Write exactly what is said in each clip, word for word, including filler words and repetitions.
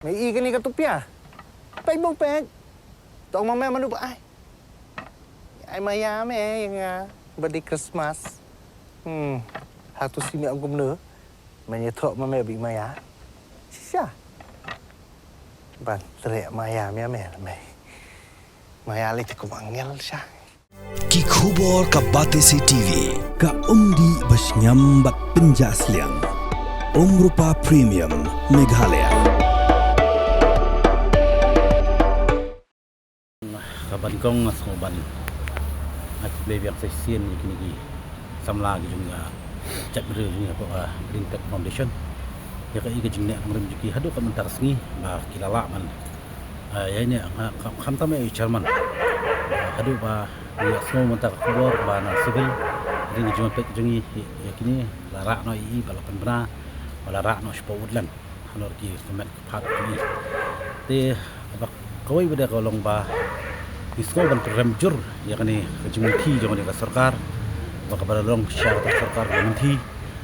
Me i kane ka tupia. Peit bong peit. Tong ma me manu ba ai. Ai maya me ïa nga. Ba dei Christmas. Hmm. Hatu si me ong kumno. Me ïathuh ma me ba i maya. Shisha. Ban treh maya me me me. Maya lei te kum angel sha. Ki khubor ka Batesi T V, ka umdih ba shngiam bad pynjah sliang. Umrupa Premium, Meghalaya. Ka ban kong nga sngew ban ai khublei biang sa shisien ïa kine ki samla ki jong ka jaitbynriew jong ngi hapoh ka Green Tech Foundation. Ïa kaei ka jingneh nongrim jong ki haduh ka mynta ka sngi ba ki la lah ban, ah, ïa ine, ah, kham, khamtam ïa i chairman. Ah, haduh ba ngi ïa sngew mynta ka khubor ba na civil ring ki jingpeit jong ngi ïa kine la rah noh ïa i ba la pynbna ba la rah noh shapoh woodland. Halor ki ka met ka phad ka jong i. Te kaba kawei ba dei ka long ba ngi sngew ban pynrem jur ïa kane ka jingmynthi jong kane ka sorkar. Ba kaba la long sha kata ka sorkar ka mynthi.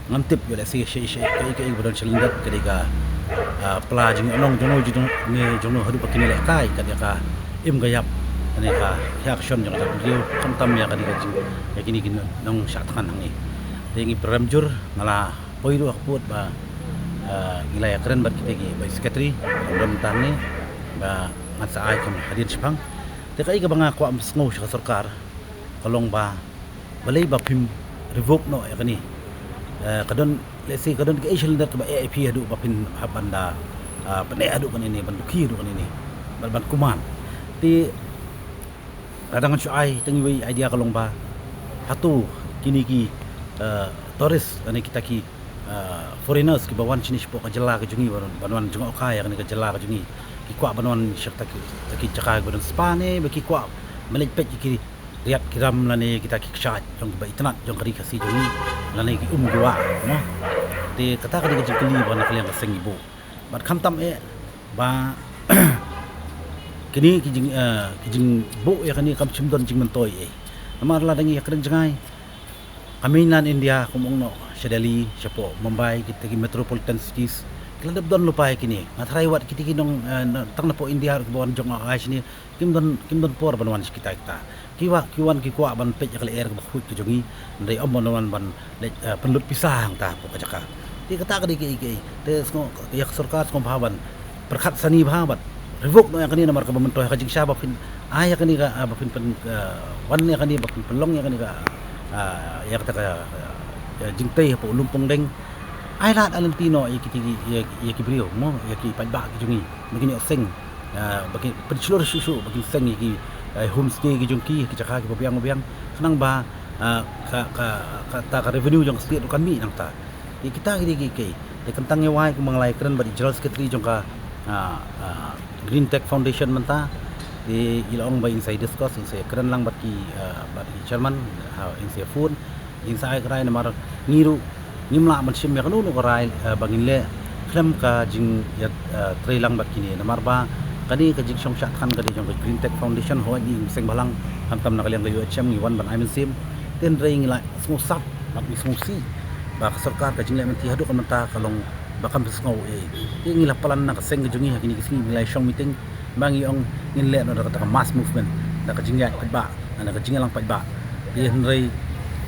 Ngam tip ïa lehse sha sha kaei kaei ba don sha lyndet ka dei ka, ah, pla jingïohnong jong no jong ne jong no haduh ba kine lehkai ka dei ka im ka ïap. Kane ka ïa ka shon jong ka jaitbynriew khamtam ïa kane ka jing ïa kine ki nongshah thngan hangne. Te ngi pynrem jur nga la poi ruh ha ka pud ba, ah, ngi la ïakren bad kita ki bai secretary, dang don tang ne ba ngan sa ai kham hadien shipang. Te kaei kaba nga kwah sngew sha ka sorkar ka long ba balei ba phim revoke noh ïa kane. Eh, ka don lehse ka don kaei sha lyndet kaba eh ïa phi haduh ba phin hap ban da, ah, pyneh haduh kane ne ban dukhi haduh kane ne ban, ban kuman. Te lada ngan shu ai tang iwei idea ka long ba hato kine ki, eh, tourist lane kita ki, eh, foreigners kiba wan shane shapoh ka jylla ka jong ngi ban, ban wan jngohkai ïa kane ka jylla ka jong ngi. Ki kwah ban wan sha kita ki, kita ki jaka kiba don spa ne ba ki kwah ban leit peit ïa ki riat ki ram lane kita ki kshaid jong kiba itynnad jong ka ri Khasi jong ngi lane ki um ki wah, no. Te kata ka dei ka jingkylli ba na ka liang ka seng i buh. Bad khamtam eh ba kine ki jing, eh, ki jingbuh ïa kane kam shym don jingmyntoi eh. Namar lada ngi ïakren jngai ka mainland India kum ong noh sha Delhi, shapoh Mumbai, kita ki metropolitan cities ki la dep don lypa ïa kine. Nga tharai wat kita ki nong, eh, tang napoh India ruh kiba wan jngohkai shane kim don, kim don por ban wan sha kita kita. Ki wah, ki wan ki kwah ban peit ïa ka lyer kaba khuid ka jong ngi. Hynrei ym ban wan ban leit, eh, pynlut pisa hangta hapoh ka jaka. Te kata ka dei kaei kaei. Te sngew ïa ka sorkar sngewbha ban pyrkhat sani bha bad revoke noh ïa kane namar kaba myntoi ha ka jingshisha ba phin ai ïa kane ka, ah, ba phin pyn, ah, wan ïa kane ba phin pynlong ïa kane ka, ah, ïa kata ka, ah, jingtei hapoh Lumpongdeng. Ai lad ai lynti noh ïa ki, ïa, ïa ki briew mo, ïa ki paidbah ki jong ngi ba kin ïoh seng. Ah, ba kin pynshlur shuh shuh ba kin seng ïa ki, eh, homestay ki jong ki, ki jaka kiba biang ba biang. Khnang ba, ah, ka, ka, kata ka revenue jong ka state ruh kan mih nangta. Te kita ki dei kiei kiei. Te kyntang ïa wai kumba nga la ïakren bad i General Secretary jong ka, ah, ah, Green Tech Foundation mynta. Te i la ong ba in sa ïa discuss, in sa ïakren lang bad ki, ah, bad i chairman, ah, in sa ïa phone, in sa ai ka rai namar ngi ruh ngim lah ban shim ïa kano kano ka rai, ah, ba ngin leh khlem ka jing ïa, ah, trei lang bad kine namar ba kane ka jingshong shah thngan ka dei jong ka Green Tech Foundation, hooid ngi seng bhalang khamtam na ka liang ka U H M ngi wan ban ai mynsiem. Te hynrei ngi la sngewsap bad ngi sngewsih ba ka sorkar ka jingleh mynta haduh ka mynta ka long ba kam pynsngew ei ei. Te ngi la plan na ka seng ka jong ngi ha kine ki sngi ngi la shong meeting ba ngi ong ngin leh noh da kata ka mass movement da ka jingïaid paidbah, da ka jingïalang paidbah. Te hynrei,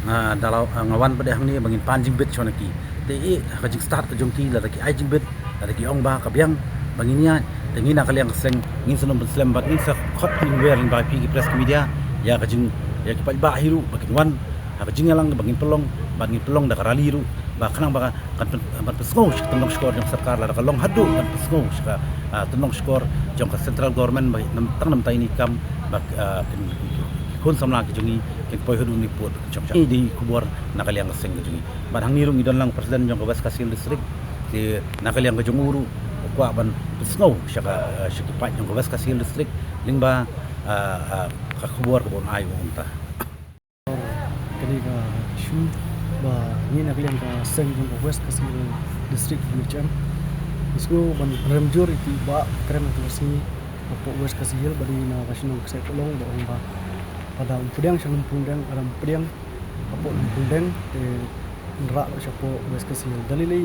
ah, da la, ah, nga wan pat de hangne ba ngin pan jingbit shuwa na ki. Te ei ha ka jingstad ka jong ki lada ki ai jingbit lada ki ong ba ka biang ba ngin ïaid, te ngi na ka liang ka seng ngin sa nym pynslem bad ngin sa khot ngin wer lyngba phi ki press ki media ïa ka jing, ïa ki paidbah hi ruh ba kin wan ha ka jingïalang ba ngin pynlong bad ngin pynlong da ka rally ruh ba khnang ba kan pyn, ban pynsngew sha ka tyndong shkor jong ka sorkar lada ka long haduh ban pynsngew sha ka, ah, tyndong shkor jong ka central government ba tang namar ïa kane ka kam ba, ah, kin, kin, kin khun samla ki jong ngi kin poi haduh ne pud. Jong ngi dei khubor na ka liang ka seng ka jong ngi. Bad hangne ruh ngi don lang president jong ka West Khasi Hills District. Te na ka liang ka jong u ruh u kwah ban pynsngew sha ka, eh, sha ki paid jong ka West Khasi Hills District lyngba, eh, eh, ka khubor kaba un ai u mynta. Kane ka issue ba ngi na ka liang ka seng jong ka West Khasi Hills District U H M ngi sngew ban rem jur ïa ki ba kren ha ka sngi hapoh West Khasi Hills ba dei na ka shnong Ksaid Pahlong ba ong ba lada ym pdiang sha Lumpongdeng, lada ym pdiang hapoh Lumpongdeng te yn rah shapoh West Khasi Hills. Da lei lei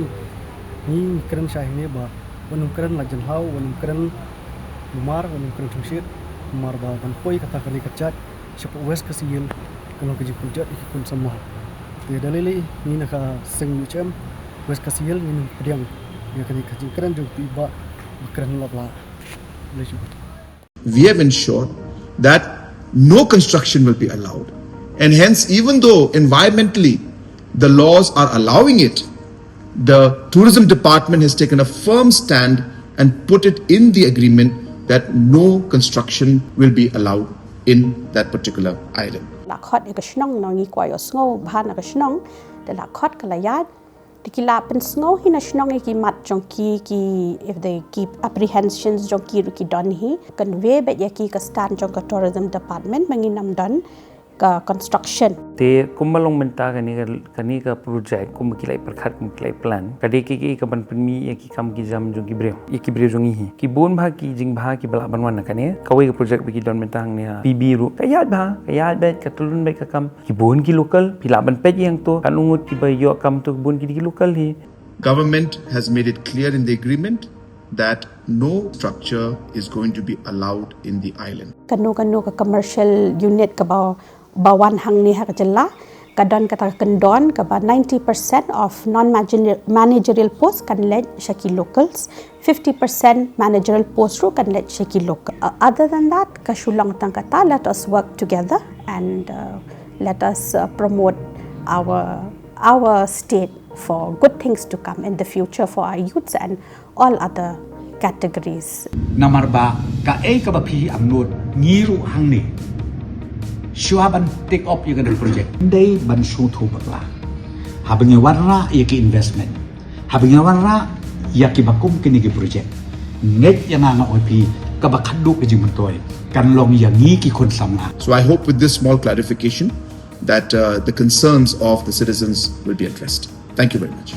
ngi kren shai hangne ba Wan ym kren la jynhaw, wan ym kren umar, wan ym kren thungsit, namar ba ban poi kata kane ka jait shapoh West Khasi Hills ka long ka jingkynjot ïa ki khun samla. Te da lei lei ngi na ka seng U H M West Khasi Hills ngin pdiang ïa kane ka jingkren jong phi ba kren lap la. Khublei shibun. We have ensured that no construction will be allowed. And hence, even though environmentally the laws are allowing it, the tourism department has taken a firm stand and put it in the agreement that no construction will be allowed in that particular island. La khot ïa ka shnong, ngi kwah ïohsngew bha na ka shnong. Te la khot ka la ïaid. Te ki la pynsngew hi na shnong ïa ki mat jong ki, ki, if they keep apprehensions jong ki ruh ki don hi. Convey beit ïa ki ka stand jong ka tourism department ba ngin ym don ka construction. Te kumba long mynta kane ka, kane ka project kumba ki la pyrkhat, kumba ki la plan, ka dei ka, ka, ka ban pynmih ïa ki kam ki jam jong ki briew, ïa ki briew jong ngi hi. Ki bun bha ki jingbha kiba lah ban wan na kane. Kawei ka project ba ki don mynta hangne ha P B ruh, ka ïaid bha, ka ïaid beit, ka tyllun beit ka kam. Ki bun ki local, phi lah ban peit ïa to, katno ngut kiba ïoh kam to, ki bun ki dei ki local hi. Government has made it clear in the agreement that no structure is going to be allowed in the island. Kano kano ka commercial unit kaba, ba wan hangne ha ka jylla, ka don kata ka kyndon kaba ninety percent of non-managerial post kan leit sha ki locals, fifty percent managerial post ruh kan leit sha ki local. Uh, other than that, ka shu long tang kata, let us work together and, uh, let us, uh, promote our, our state for good things to come in the future for our youths and all other categories. Namar ba kaei kaba phi angnud, ngi ruh hangne, shuwa ban take up ïa kane ka project, ym dei ban sngewthuh bakla. Haba ngi wanrah ïa ki investment, haba ngi wanrah ïa kiba kum kine ki project, ngeit ïa nga, nga ong ïa phi, kaba khatduh ka jingmyntoi kan long ïa ngi ki khun samla. So I hope with this small clarification that, uh, the concerns of the citizens will be addressed. Thank you very much.